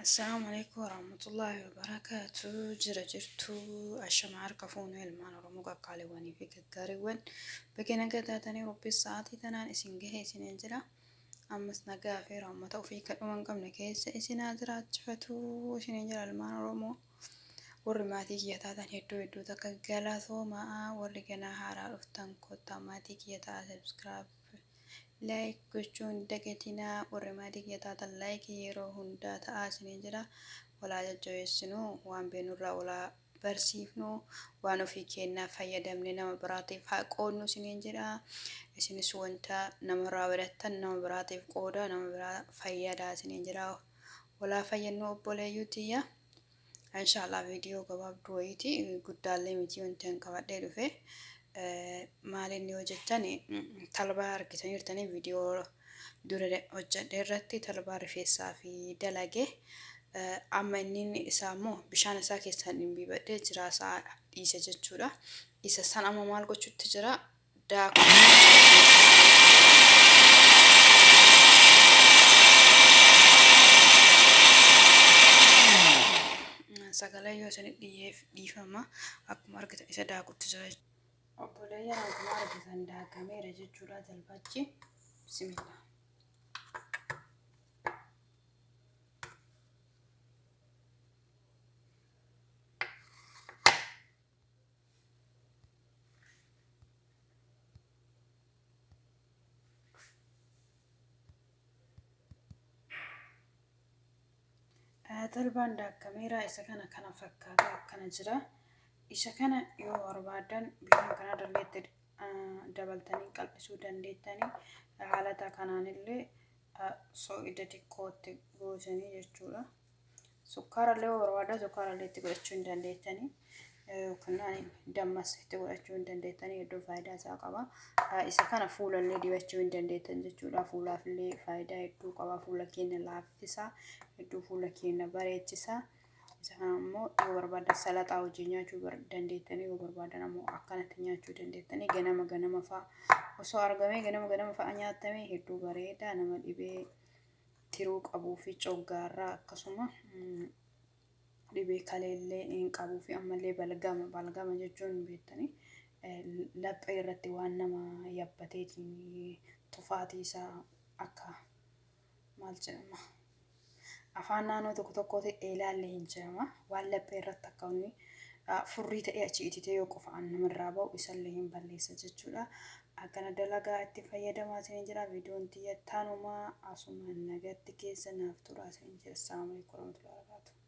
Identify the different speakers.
Speaker 1: Assalaamu alaikum warahmatullahi wabarakaatu. Jira jirtu ashama harka fuunee ilmaan Oromoo qaqqaaliiwwanii fi gaggaariiwwan baga nagaa taatanii Rabbi sa'aatii tanaan isin gahe isiniin jira. Ammas nagaa fi rahmata ofii kan dhuma hin qabne keessa isin haa jiraachifatu isiniin jira ilmaan Oromoo. Warri maatii kiyya taatan hedduu hedduu takka galatoomaa, warri ganaa haaraa dhuftan kottaa maatii kiyya ta'a, subscribe, like gochuun dagatinaa. Warri maatii kiyya taatan like yeroo hundaa ta'aa isiniin jira. Walaa jajjabeessinu, waan beeknurraa walaa barsiifnu, waan ofii keenyaa fayyadamne nama biraatiif haa qoodnu isiniin jedha. Isinis wanta namarraa barattan nama biraatiif qooda, nama biraa fayyadaa isiniin jedha. Walaa fayyadnu, obboleeyyuu tiyya. Inshaallah viidiyoo gabaabduu wayiiti, guddaallee miti. Wanti an qabadhee dhufe maalinni yoo jettan, talbaa argitaniirtanii viidiyoo dura hojjedhe irratti talbaa rifeensaa fi dalage. Amma inni isaa immoo bishaan isaa keessaan dhimbiibadhee jiraa isaa dhiise jechuudha. Isa san amma maal gochuutti jira? Daakuu. Sagalee yoo isin dhiyyeef dhiifama. Akkuma argitan isa daakutti jira. Obboleeyyan, akkuma argitan daakameera jechuudha talbachi. Bismillah. Talbaan daakameera isa kana kana fakkaata, akkana jira. Isa kana yoo barbaadan bishaan kana darbeetti dabaltanii qal'isuu dandeettanii, haalata kanaanillee soogidda xiqqootti gootanii jechuudha. Sukkaara illee yoo barbaadan sukkaara illee itti godhachuu hin dandeettanii, yookiin dammas itti godhachuu hin dandeettanii. Hedduu faayidaa isaa qaba. Isa kana fuula illee dibachuu hin dandeettan jechuudha. Fuulaaf illee faayidaa hedduu qaba. Fuula keenya laaffisa. Hedduu fuula keenya bareechisa. Isa kana immoo yoo barbaadan salaxaa wajjin nyaachuu dandeettanii, yoo barbaadan ammoo akkanatti nyaachuu dandeettanii. Ganama ganama fa'a osoo argamee, ganama ganama fa'a nyaatamee hedduu bareeda. Nama dhibee tiruu qabuu fi coggaarraa, akkasuma dhibee kaleellee hin qabuu fi ammallee balgama, balgama jechuun beektanii, laphee irratti waan nama yabbateetiin tufaatii isaa akka maal jedhama, afaan naannoo tokko tokkooti eelaallee hin jedhama, waan laphee irratti akka inni furrii ta'ee achi ititee yoo qofaan namarraa ba'u isallee hin balleessa jechuudha. Akkana dalagaa itti fayyadamaa isin jira. Viidiyoon tiyya tanumaa, asuma nagatti keessa naaf tura isin jira. Assalamu alaikum warahmatullahi wabarakatuh.